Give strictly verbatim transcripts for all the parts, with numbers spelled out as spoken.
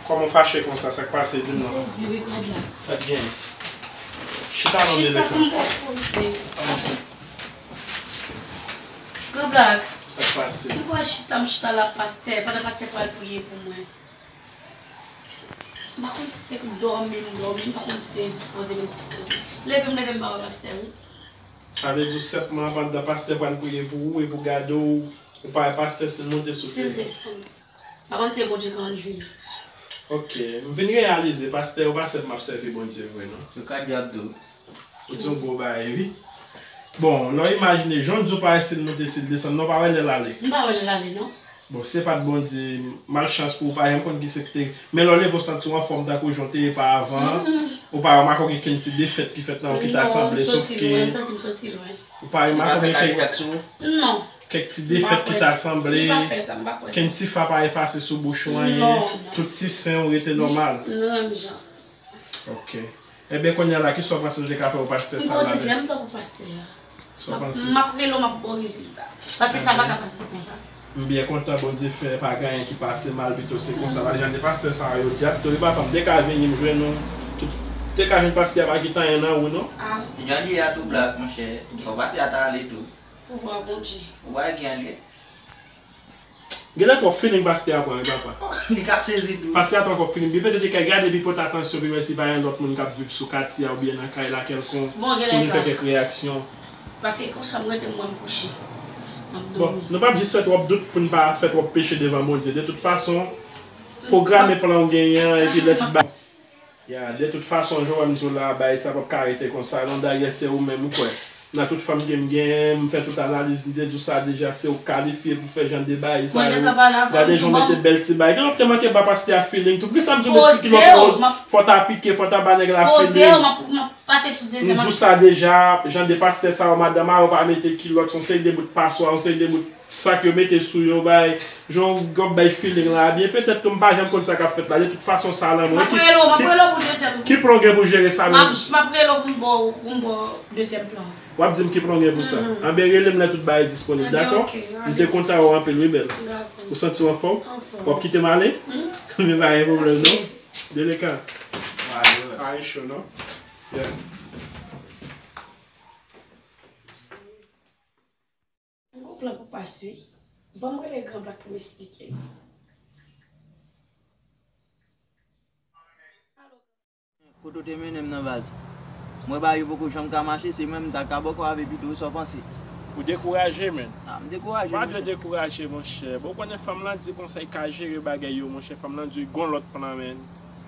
Kòman w fache konsa? Sa k pase? Di m non. M sezi wi, Grand Black. Sa k gen? Chita non, Deleka. Chita pou m poze. Avanse. Grand Black. Sa k pase? M kwè chita, m chita la pastè, pandan pastè pral priye pou mwen. M pa konn si se dòmi m dòmi, m pa konn si se endispoze m endispoze. Leve m leve m pa wè pastè wi. Sa vle di w senpman pandan pastè pral priye pou ou e pou gade w, ou pa wè pastè si l monte sou sèn? Si l desann. Pa konn se Bondye k ann vini. Ok, m vin reyalize, pastè, ou pa sèt m ap sèvi Bondye vre, non. Yo ka di ap di w. Ou di yon gwo bagay, wi. Bon, lè w imajine, jan w di w pa wè si l monte, si l desann, non, w pa wè lè l ale. M pa wè lè l ale, non. Bon, se pa t Bondye, malchans pou ou, pa janm konn ki se k te. Men lè w leve, w santi w anfòm tankou jan w te ye pa avan. Ou pa remake gen kenn ti defèt ki fèt nan ou ki ta sanble, sòf ke. Non, m santi l, m santi l, wi. Ou pa remake gen kèk, non, kèk ti defèt ki ta sanble, kenn ti fa pa efase sou bouch ou, anyen. Non, non. Tout ti sen ou rete nòmal. Non, menm jan. Ok. Ebyen, kounye a la, kisa w panse nou te ka fè pou pastè sa la menm? M gon dezyèm plan pou pastè a. Sa w panse? M ap rele w, m ap ba w rezilta. Paske sa pa ka pase konsa. M byen kontan Bondye fè pa gen anyen ki pase mal, pito se konsa. Paske jan de pastè sa yo di ap tou, wi papa, m te ka vini, m jwenn ou. Tout, te ka jwenn pastè a pa kite anyen nan ou, non. Jan li ye a tou Black, monchè. Fò pastè a ta ale tou. Pouvwa Bondye. Ou pa gen anyen. Genlè twòp feeling pastè a pran, wi papa. Li ka sezi tou. Pastè a pran twòp feeling. Li petèt li ka gade epi pote atansyon, epi wè si pa gen lòt moun k ap viv sou katye a oubyen nan kay la kèlkonk, pou li fè kèk reyaksyon. Paske konsa m rete m wè m kouche. M ap dòmi. Bon, nou p ap jis fè twòp dout pou n pa fè twòp peche devan Bondye. De tout fason, pwograme plan w genyen an, epi lè tout ba- Ya, de tout fason, jan w wè m di w la, bagay sa p ap ka rete konsa, non, dayè se ou menm, ou kwè. Nan tout fanm ke m genyen, m fè tout analiz, m te di w sa deja, se ou k kalifye pou fè jan de bagay sa yo. Gade jan w mete bèl ti bagay. Gen lè w te manke ba pastè a feeling tou. Poukisa m di w met ti kilòt woz? Fò w ta pike, fò w ta ba nèg la feeling. M di w sa deja, jan de pastè sa yo, madanm a yo pa mete kilòt, se yon seri de bout paswa, yon seri de bout sa k yo mete sou yo, bay, jan w ap bay feeling la byen, petèt tou m pa janm konn sa k ap fèt la. De tout fason, sa lanmou. Ki plan w gen pou jere sa menm? M ap rele w pou m ba w, pou m ba w dezyèm plan. W ap di m ki plan w gen pou sa. Anben, rele m lè tout bagay disponib, dakò? M te kontan wè w anpil, wi, bèl. Ou santi w anfòm? W ap kite m ale? Men pa gen pwoblèm, non. Deleka. Pa gen cho, non. Yeah. M gon plan pou pas wi. Ban m rele Gran Blak pou m esplike l. Alo. Kote w te mennen m nan baz? Mwen ba yo poko janm ka mache, se mwen m ta ka bò kò avè pito, sa w panse? Ou dekouraje, menn. A, m dekouraje, monchè. Pa dwe dekouraje, monchè. Bon, ou konnen fanm lan di konsa, li ka jere bagay yo, monchè. Fanm lan di gon lòt plan, menn.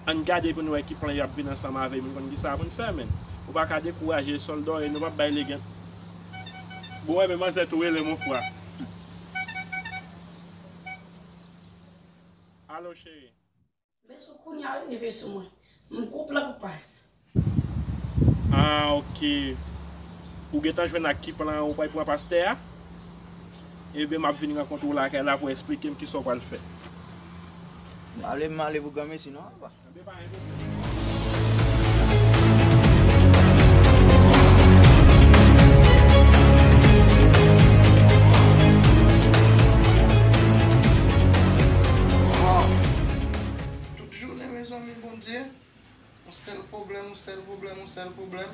Ann gade pou n wè ki plan y ap vin ansanm avè l, pou n konn kisa pou n fè, menn. Ou pa ka dekouraje, sòlda w ye, nou p ap bay legèt. Bon, wè, men manzè tou rele m yon fwa. Alo, cheri. Bezwen kounye a rive sou mwen. M gon plan pou pas. Ah, ok. Ou gentan jwenn ak ki plan ou pral pran pastè a? Ebyen, m ap vin rankontre w lakay la pou w esplike m kisa w pral fè. M ale, m ale pou granmesi, non, apa. Ebyen, pa gen pwoblèm. Wow! Tout jounen, mezanmi, Bondye. Yon sèl pwoblèm, yon sèl pwoblèm, yon sèl pwoblèm.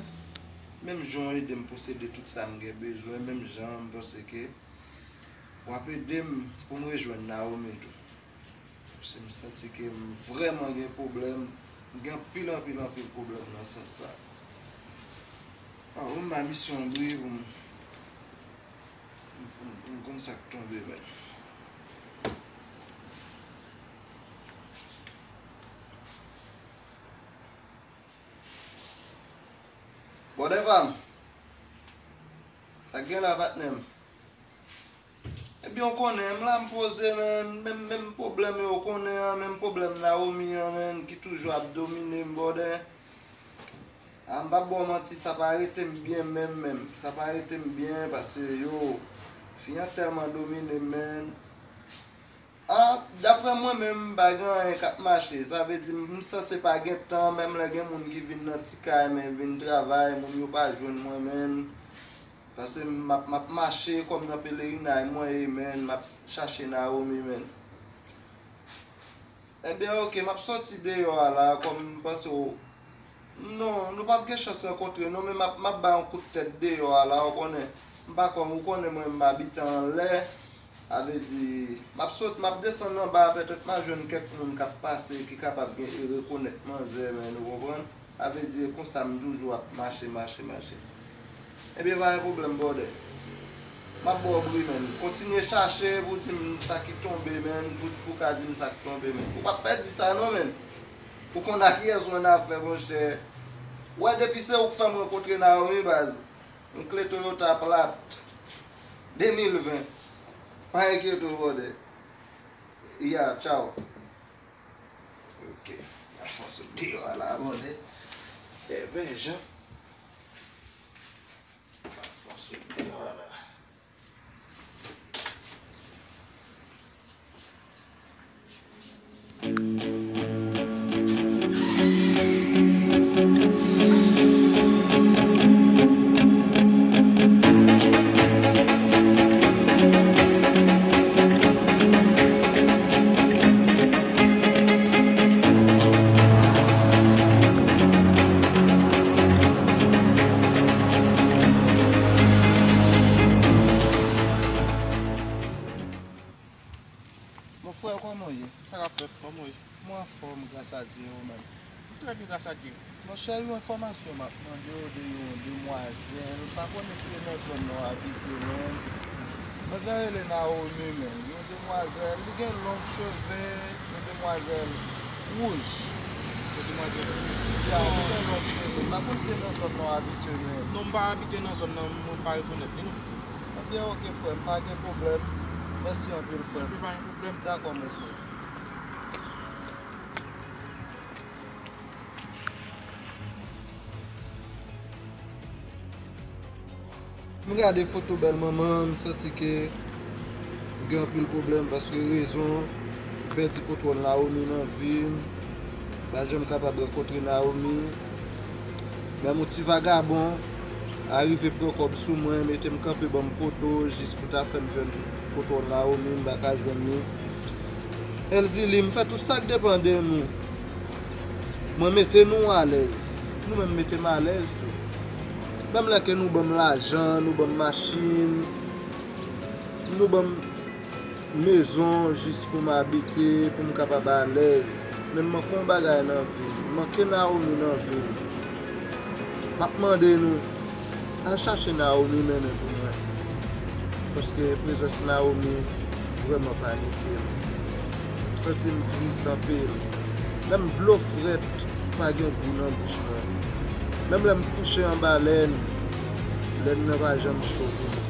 Menm jan w ede m posede tout sa m gen bezwen, menm jan m panse ke w ap ede m pou m rejwenn Naomi tou. Paske m santi ke m vrèman gen pwoblèm, m gen anpil, anpil, anpil pwoblèm nan sans sa. Ah, ou m ba misyon an briye pou m, m, m, m konn sa k tonbe, menn. Bwòdè pa m. Sa k gen la, patnè m? Ebyen, w konnen, m la, m poze, menn. Menm, menm pwoblèm yo, w konnen an, menm pwoblèm Naomi an, menn, ki toujou ap domine m, bwòdè. A, m p ap ba w manti, sa pa rete m byen menm, menm. Sa pa rete m byen, paske, yo, fi an tèlman domine m, menn. Ah, daprè mwen menm, m pa gen anyen k ap mache. Sa vle di, m sanse pa gen tan, menm lè gen moun ki vin nan ti kay, men vin travay, moun yo pa jwenn mwen, menn. Paske m ap, m ap mache kòm nan pelerinay mwen ye, menn, m ap chache Naomi, menn. Ebyen, oke, m ap soti deyò a la, kòm m panse w Non, nou p ap gen chans rankontre non, men m ap, m ap bay yon kout tèt deyò a la, ou konnen. M pa kòm, ou konnen mwen, m abite anlè. Sa vle di, m ap sot, m ap desann anba a, petèt m a jwenn kèk moun k ap pase ki kapab gen e rekonèt manzè, men nou konprann. Sa vle di, e konsa m toujou ap mache, mache, mache. Ebyen, pa gen pwoblèm, brother. M ap ba w bri, menn. Kontinye chache pou di m sa ki tonbe, menn, pou, pou ka di m sa k tonbe, menn. Ou p ap pèdi sa non, menn. Ou konn a kiyès ou annafè, monchè. Wè, depi se ou k fè m rankontre Naomi, baz. M kle Toyota plat. De mil ven. Pa enkyete w, brother. Ya, tchaw. Ok. N a fè yon sot deyò a la, brother. Evè jan. N a fè yon sot deyò a la. Mon frè, kòman w ye? Sa k ap fèt? Kòman w ye? Mwen anfòm, gras a Dye, ou menm? M trè byen, gras a Dye. Monchè, yon enfòmasyon m ap mande w de yon demwazèl, m pa konnen si se nan zòn nan w abite, menn. Manzè rele Naomi, menn. Yon demwazèl, li gen long cheve, yon demwazèl wouj. Yon demwazèl wouj. Ya, li gen long cheve. M pa konn si se nan zòn nan w abite, menn. Non, m pa abite nan zòn nan, mwen pa rekonèt li, non. Ebyen, oke, frè m, pa gen pwoblèm. Mèsi anpil, frè m. Epi pa gen pwoblèm. Dakò, mesye. M gade foto bèl manman, m santi ke m gen anpil pwoblèm paske rezon, m pèdi kontwòl Naomi nan vi m. M pa janm kapab rankontre Naomi. Menm yon ti vagabon a rive pran kòb sou mwen, mete m kanpe ban m poto, jis pou ta fè m jwenn kontwòl Naomi, m pa ka jwenn li. Elzili, m fè tout sa k depann de nou. Mwen mete nou alèz. Nou menm mete m alèz tou. Menm lè ke nou ban m lajan, nou ban m machin, nou ban m mezon jis pou m abite, pou m kapab alèz. Men m manke yon bagay nan vi m. M manke Naomi nan vi m. M ap mande nou, al chache Naomi mennen pou mwen. Paske prezans Naomi vrèman panike m. M santi m tris anpil. Menm dlo frèt pa gen gou nan bouch mwen. Menm lè m kouche anba lèn, lèn nan pa janm cho pou mwen.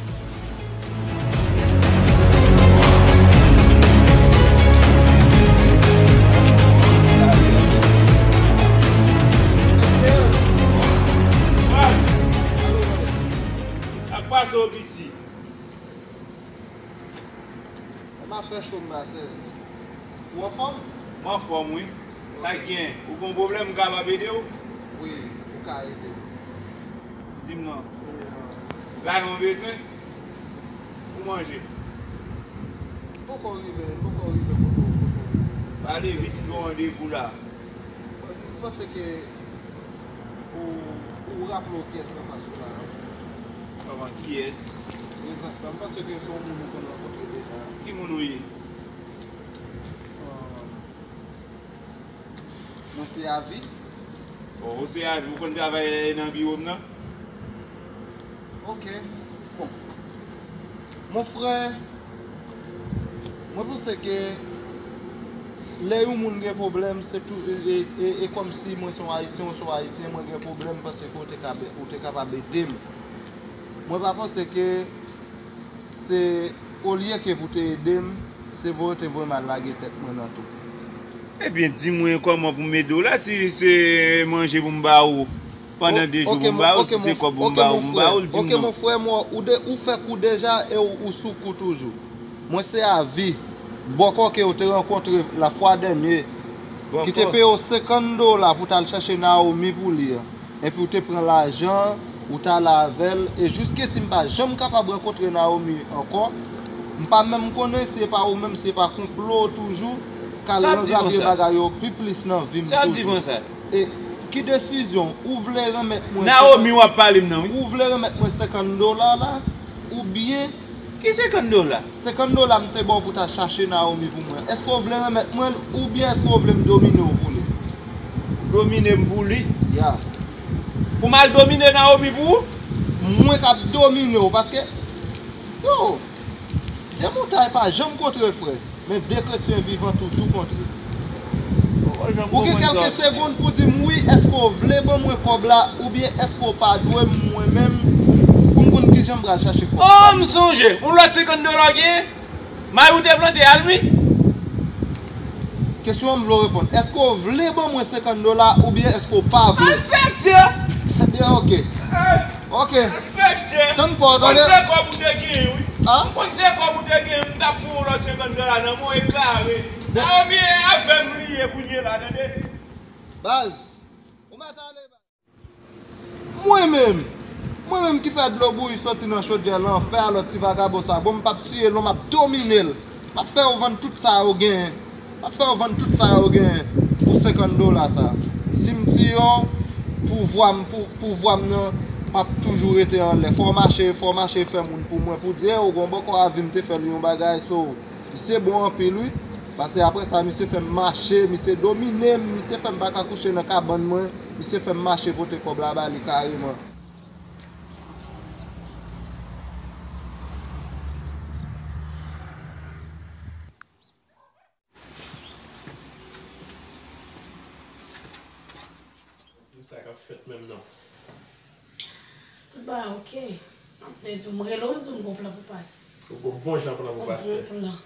Sa k pase w, piti? Sa fè cho m pase. Ou anfòm? M anfòm, wi. Sa k gen? Ou gen yon pwoblèm, m kapab ede w? Wi, ou ka ede m. Di m non. Lajan w bezwen? Ou manje? M poko rive, m poko rive kote w, kote w. Pale vit, m gen yon randevou la. M panse ke ou, ou raple w kiyès anfas ou la a. Kòman, kiyès? Prezans lan, m panse ke se yon moun ou konn rankontre deja. Ki moun ou ye? Ah, mwen se Avi. Oh, ou se Avi, ou konn travay nan biwo m nan? Ok. Bon. Mon frè, mwen panse ke lè yon moun gen pwoblèm, se tou, e, e, e, e kòmsi mwen se yon Ayisyen, ou se yon Ayisyen, mwen gen pwoblèm, m panse ke ou te ka, ou te kapab ede m. Mwen pa panse ke se, olye ke pou te ede m, se voye ou te voye m al lage tèt mwen nan tou. Ebyen, di mwen kòman pou m ede w la, si se manje pou m ba ou pandan de jou pou m ba ou, si se kòb pou m ba ou, m ba ou l, di m non. Ok, mon frè, m wè ou de, ou fè kou deja e ou, ou sou kou toujou. Mwen se Avi. Bòkò ke w te rankontre lafwa dènye, ki te peye w senkant dola pou w t al chache Naomi pou li an, epi w te pran lajan an, ou t ale avè l, e jiskesi m pa janm kapab rankontre Naomi ankò, m pa menm konnen si e pa ou menm, si e pa konplo toujou, k al rangravye bagay yo pi plis nan vi m toujou. E ki desizyon ou vle renmèt mwen? Naomi w ap pale m nan, wi. Ou vle renmèt mwen senkant dola la, oubyen Ki senkant dola? Senkant dola m te ba w pou w ta chache Naomi pou mwen. Èske w vle renmèt mwen l, oubyen èske w vle m domine w pou li? Domine m pou li? Ya. Pou m al domine Naomi pou ou? Mwen k ap domine w, paske, yo, de montay pa janm kontre frè. Men de kretyen vivan toujou kontre. Ou gen kèlke segonn pou di m wi, èske w vle ban mwen kòb la, oubyen èske w pa dwe m mwen menm, pou m konn kijan m pral chache kòb sa? Oh, m sonje, yon lòt senkant dola w genyen? Mayi w te plante a l, wi. Kesyon an m vle w reponn. Èske w vle ban mwen senkant dola, oubyen èske w pa vle? Malfektè! Tande, ok. Ok. Tann pa w, tande. M konn se kòb ou te genyen, wi. M konn se kòb ou te genyen, m t ap pran yon lòt senkant dola nan men w e kare. Naomi, e avè m li ye kounye la, tande. Baz, ou mèt ale, baz. Mwen menm, mwen menm ki fè dlo bouyi soti nan chodyè lanfè a lòt ti vagabon sa, bon, m p ap tiye l non, m ap domine l. M ap fè yo vann tout sa yo genyen. M ap fè yo vann tout sa yo genyen pou senkant dola sa. Si m tiye w, pouvwa m, pou, pouvwa m nan, m ap toujou rete anlè. Fò w mache, fò w mache fè moun pou mwen, pou di, e, ou gon bòkò avi m te fè li yon bagay, so, misye bon anpil, wi. Pase apre sa, misye fè m mache, misye domine m, misye fè m pa ka kouche nan kabann mwen, misye fè m mache pote kòb la ba li kareman. Di m sa k ap fèt menm non. Tout bagay ok. M te di w, m rele w, m di w m gon plan pou pastè. Ou gon bon jan plan pou pastè. Yon bon plan.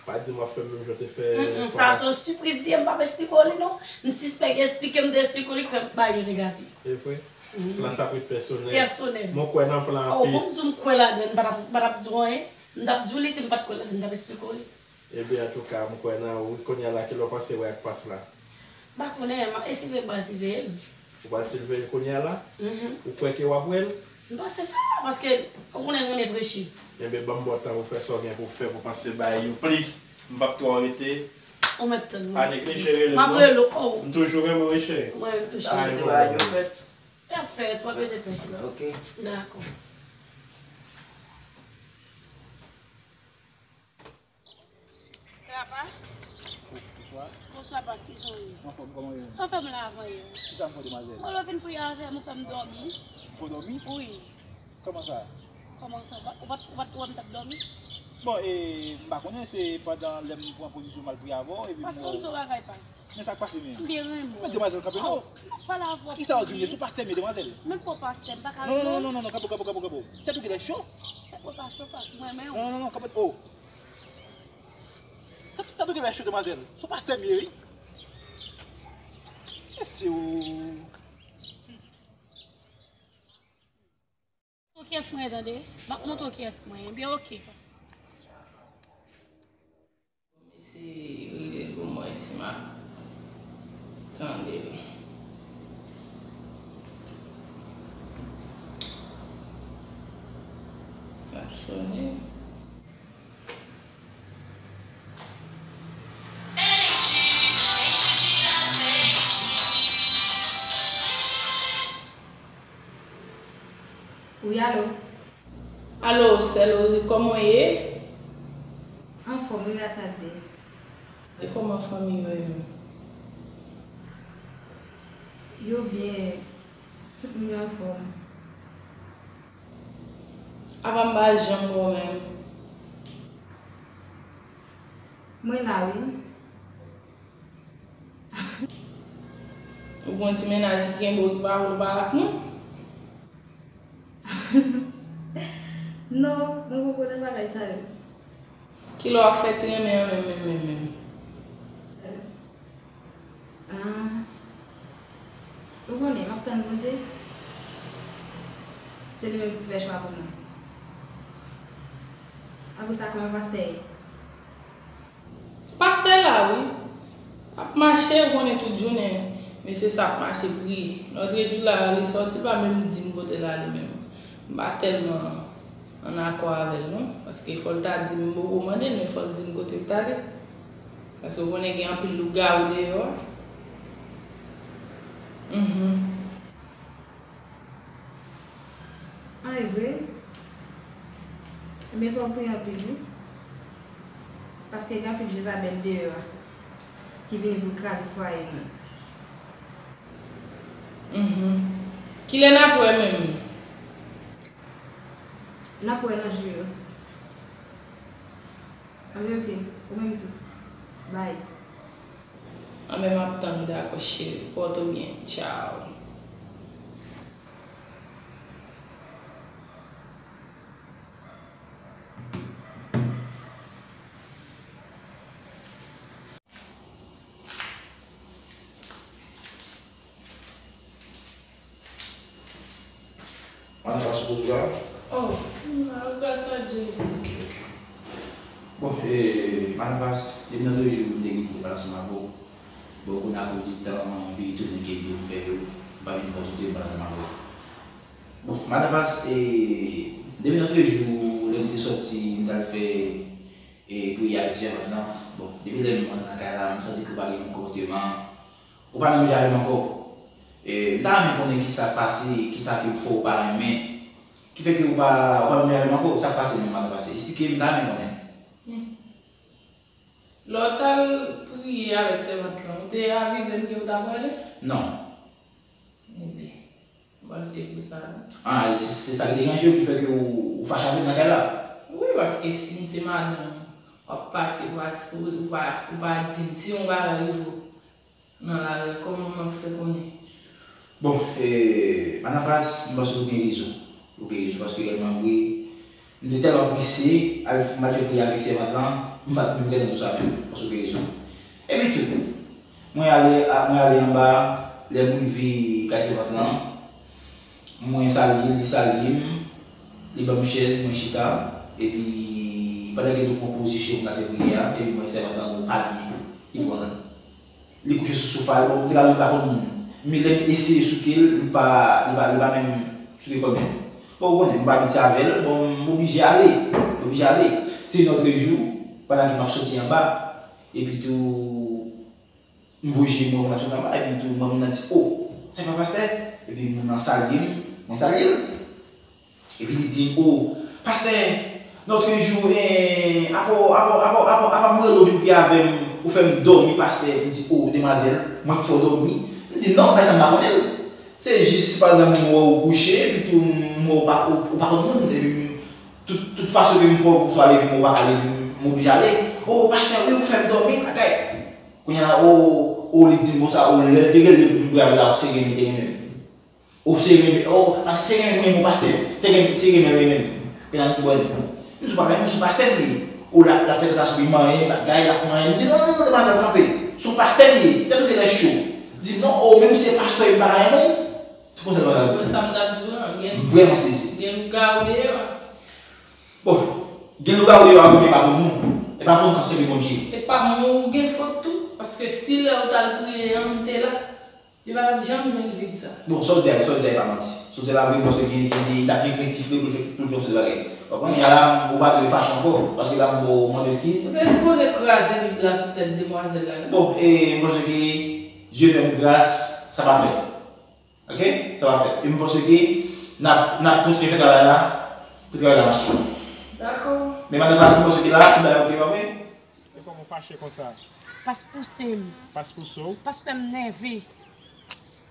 Pa di m w ap fè menm jan w te fè. Mm, mm, sa se yon sipriz li ye, m p ap esplike w li non. M sispèk esplike m te esplike w li k fè bagay yo negatif. E vre? Plan sa ap ret pèsonèl. Pèsonèl. Mwen kwè nan plan an. Oh, bon, m di w m kwè ladan l, m pa t ap, m pa t ap di w anyen. M t ap di w li si m pa t kwè ladan l, m t ap esplike w li. Ebyen, antouka, m kwè nan ou wi. Kounye a la, kilè w panse wè ak pas la? M pa konnen, m ap eseye m pral siveye l. Ou pral siveye l kounye a la? Mhm. Ou kwè ke w ap wè l? M panse sa, paske ou konnen l renmen preche. Ebyen, ban m ba w tan pou fè sa w gen pou fè, pou panse bagay yo plis. M p ap twò rete. Ou mèt tann mwen. Pa neglije rele m non. M ap rele w, oh. M toujou renmen w wi, cheri. Mwen menm tou, cheri. Bagay yo fèt. Y ap fèt, w ap bezwen pè. Ok. Dakò. Rapas. Bonswa. Bonswa, Pas, kijan w ye? Anfòm, kòman w ye? Sa w fè m la avan yè? Kisa m fè w, demwazèl? Mwen, lè w vin priye avè m, ou fè m dòmi. M fè w dòmi? Wi. Kòman sa? Kòman sa? Ou pa t, ou pa t, ou pa t wè m t ap dòmi? Bon, e, m pa konnen, se pandan lè m pran pozisyon m al priye avè w, epi m wè w. Pas, konn se yon bagay, Pas. Men sa k pase menm? M byen renmen w. Men demwazèl, kanpe non. Oh, m ap pale avè w. Kisa w di m ye? Se yon pastè m ye, demwazèl. Menm pa w pastè, m pa ka renmen w. Non, non, non, non, non, kanpe, kanpe, kanpe, kanpe. Tèt ou genlè cho. Tèt mwen pa cho, Pas, m renmen w. Non, non, non, kanpe. Oh. Tèt, tèt ou genlè cho, demwazèl. Se yon pastè m ye, wi. Mesye o. Montre w kiyès mwen ye, tande. M ap montre w kiyès mwen ye. Ebyen, oke, Pas. Mesye rele l pou mwen, si m ap tande l. L ap sonnen. Wi, alo? Alo, sè Lori, kòman w ye? Anfòm wi, gras a Dye. Di kòman fanmi yo ye menm? Yo byen, tout moun yo anfòm. Apa m pa janm wè w menm? Mwen la wi. Ou gon ti mennaj ki kenbe w ki pa vle w pale ak moun? Non, mwen poko nan bagay sa yo. Kilè w ap fè ti renmen an menm, menm, menm, menm? Ah. Ou konnen, m ap tann Bondye. Se li menm ki pou fè chwa pou mwen. Apre sa, kòman pastè ye? Pastè la, wi. Ap mache, ou konnen tout jounen, mesye sa ap mache priye. Lòt jou la, li sòti, pa menm di m kote l ale menm. M pa tèlman ann akò avè l, non. Paske fò l ta di m, m poko mande l, men fò l di m kote l t ale. Paske ou konnen gen anpil lougawou deyò a. Mhm. An, e vre? Ebyen, fò w priye anpil, wi. Paske gen anpil Jezabèl deyò a ki vini pou kraze fwaye moun. Mhm. Kilè n ap wè menm? N ap wè nan jou yo. Anben, oke. Ou menm tou. Bay. Anben, m ap tann ou, dakò, cheri. Pòte w byen. Tchaw. Madan Pas, ou poze la? Oh, m al gras a Dye. Ok, ok. Bon, e, Madan Pas, depi nan de jou m te gen pou te pale ansanm avè w. Bon, kounye a akoz de tan, m vin tounen gen dlo m fè yo, m pa vin konsilte m pale ansanm avè w. Bon, Madan Pas, e, depi nan de jou, lè m te sòti, m t al fè, e, priyè avèk sèvant lan. Bon, depi lè m rantre nan kay la, m santi ke w pa gen menm konpòteman. Ou pa menm jan avè m ankò. E, m ta renmen konnen kisa k pase, kisa ke w fè w pa renmen. Ki fè ke w pa, w pa menm jan avè m ankò. Sa k pase menm, Madan Pas? Esplike m, m ta renmen konnen. Hmm. Lè w t al priye avèk sèvant lan, ou te avize m ke w ta prale? Non. Ebyen, m panse pou sa, non. Ah, se, se sa k deranje w ki fè ke w, w fache avè m nan kay la? Wi, paske si m se madanm, w ap pati, w pa, w pa, w pa di m. Si yon bagay rive w nan lari, kòman m ap fè konnen? Bon, e, Madan Pas, m panse w gen rezon. Ou gen rezon, paske reyèlman vre, m te tèlman prese, al, m al fè priyè avèk sèvant lan, m pa t menm gentan di w sa menm, paske w gen rezon. Epi tou, mwen ale, a, mwen ale anba, lè m rive kay sèvant lan, mwen salye l, li salye m, li ban m chèz, mwen chita, epi pandan ke nou pran pozisyon pou n al fè priyè a, epi mwen sèvant lan, nou pa byen, li pran l. Li kouche sou sofa l, bon, m te ka di m pa konn moun. Men lè m eseye souke l, li pa, li pa, li pa menm souke kò l menm. Bon, ou konnen, m pa abitye avè l, bon, m oblije ale. M oblije ale. Se yon lòt jou, pandan ke m ap soti anba, epi tou, m voye je m wè moun ap soti anba, epi tou, m wè moun nan di, "O, sa pa pastè?" Epi moun nan salye m, mwen salye l. Epi li di m, "O, pastè, lòt jou, eh, apa, apa, apa, apa, apa m rele w vin priye avè m, ou fè m dòmi, pastè." M di, "O, demwazèl, mwen k fè w dòmi?" M di, "Non, bagay sa m pa konnen l. Se jis pandan m wè w kouche, epi tou m wè w pa, ou, ou pa konn moun, epi m, tout, tout fason ke m fè w, pou w swa leve m, ou pa ka leve m, m oblije ale. O, pastè, wi, ou fè m dòmi, bagay." Kounye a la, o, o, li di m konsa, o, lè l te rele m pou vin priye avè l la, o, se renmen, te renmen m. O, se renmen, o, paske se renmen, renmen, o, pastè. Se renmen, se renmen, renmen. Kounye a m di, "Bon, m di w pa renmen, m di w pastè m ye." O, l ap, l ap fè tantasyon pou l manyen bagay, l ap manyen. M di, "Non, non, non, demwazèl, kanpe. Se yon pastè m ye. Tèt ou genlè cho." Di, "Non, o, menm si se pastè, m pa ka renmen." Tout konsa, demwazèl di. Sa m t ap di w lan, gen, m vrèman sezi. Gen lougawou deyò. Bon, gen lougawou deyò a wi, men e pa pou nou. E pa pou nou k ap sèvi Bondye. E pa mwen ou gen fòt tou, paske si lè ou t al priye an, m te la, li pa t ap janm jwenn vid sa. Bon, sa w di a, sa w di a e pa manti. Si w te la vre, m panse gen, gen de, li t ap gen krentif vre pou l fè, pou l fè yon seri de bagay. W ap konnen, la, ou pa dwe fache ankò, paske la, m ba w mande eskiz. Ou te sipoze kraze Bib la sou tèt demwazèl la, wi. Bon, e, m panse ke Dye fè m gras, sa pa fèt. Ok? Sa pa fèt. E m panse ke n ap, n ap kontinye fè travay la pou travay la mache. Dakò. Men madanm Pas, m panse ke la, tout bagay ok, pa vre? E kòman w fache konsa? Pas pouse m. Pas pouse w? Pas fè m nève.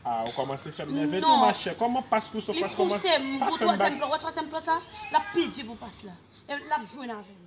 Ah, ou kòmanse fè m nève tou, machè. Kòman Pas pouse w? Li pouse m pou twazyèm plan. Wè twazyèm plan sa? L ap pi di pou Pas la. E l ap jwenn avè m.